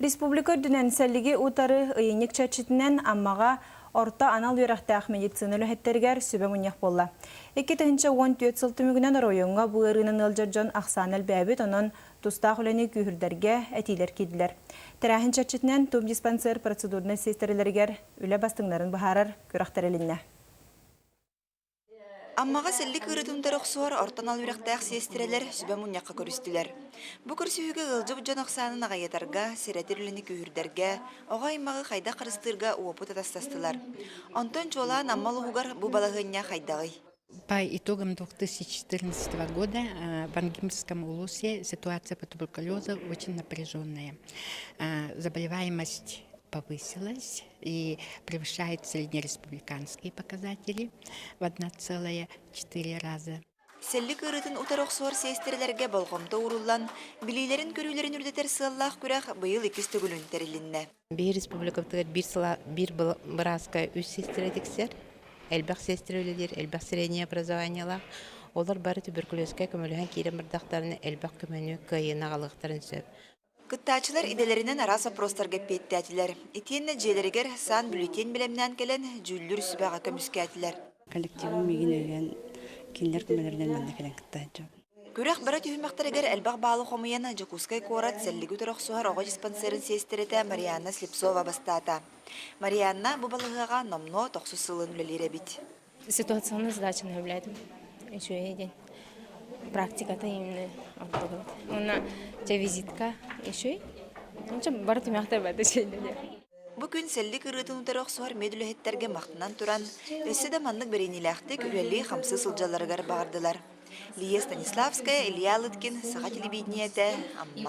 Республика үрдүнэн сэллиги утары ыйынньык чэрчитинэн Аммаҕа орто анал үөрэхтээх медицина үлэһиттэригэр сүбэ мунньах буолла. 2014 сыл түмүгүнэн оройуоҥҥа бу ыарыынан ыалдьар дьон ахсаана элбээбит, онон тустаах үлэни күүһүрдэргэ этиилэр киирдилэр. Тэрээһин чэрчитинэн тубдиспансер процедурнай сиэстэрэлэригэр үлэ бастыҥнарын быһаарар күрэх тэрилиннэ. Аммаҕа сэллик ыарыытын охсуһар орто анал үөрэхтээх сиэстэрэлэр сүбэ мунньахха көрүстүлэр. Бу көрсүһүүгэ ыалдьыбыт дьон ахсаанын аҕыйатарга, сэрэтэр үлэни күүһүрдэргэ, оҕо аймаҕы хайдах харыстыырга уопут атастастылар. Онтон чуолаан Амма улууһугар бу балаһыанньа хайдаҕый? По итогам 2014 года в Ангимском улусе ситуация по туберкулезу очень напряженная. Заболеваемость повысилась и превышает среднереспубликанские показатели в 1,4 раза. Сэллик ыарыытын утары охсуһар сиэстэрэлэргэ болҕомто ууруллан, билиилэрин-көрүүлэрин үрдэтэр сыаллаах күрэх быйыл иккис төгүлүн тэрилиннэ. Биһи республикабытыгар биир сыла биир бырааска үс сиэстэрэ тиксэр. Элбэх сиэстэрэ үлэлиир, элбэх среднее образованиелаах. Олор бары туберкулезка көмөлөһөн киирэн бардахтарына элбэх көмөнү кыайыыны аҕалыахтарын сөп. Кыттааччылар идэлэринэн араас боппуруостарга эппиэттээтилэр. Итиэннэ дьиэлэригэр саан бюллетень бэлэмнээн кэлэн, дьүүллүүр сүбэҕэ көмүскээтилэр. Коллективым миигин өйөөн, кинилэр көмөлөрүнэн манна кэлэн кыттааччым. Күрэх бары түһүмэхтэригэр элбэх баалы хомуйан, Дьокуускай куорат сэллиги утары охсуһар оҕо диспансерын сиэстэрэтэ Марианна Слепцова бастаата. Марианна бу балаһыаҕа номнуо тохсус сылын үлэлиир эбит. Ситуационный задачаны сөбүлээтим. Үчүгэй диэн. Практиката именно оттогут. Уонна дьэ визитка үчүгэй. Онча бары түмэхтэр бары үчүгэйдэр. Бу күн сэллик ырыатын утары охсуһар медүлэһиттэргэ махтанан туран, өссө да маннык бэриниилээхтик үлэлии-хамсыы сылдьалларыгар баҕардылар. Лия Станиславская, Илья Лыткин, Саха телевидениетэ, Амма.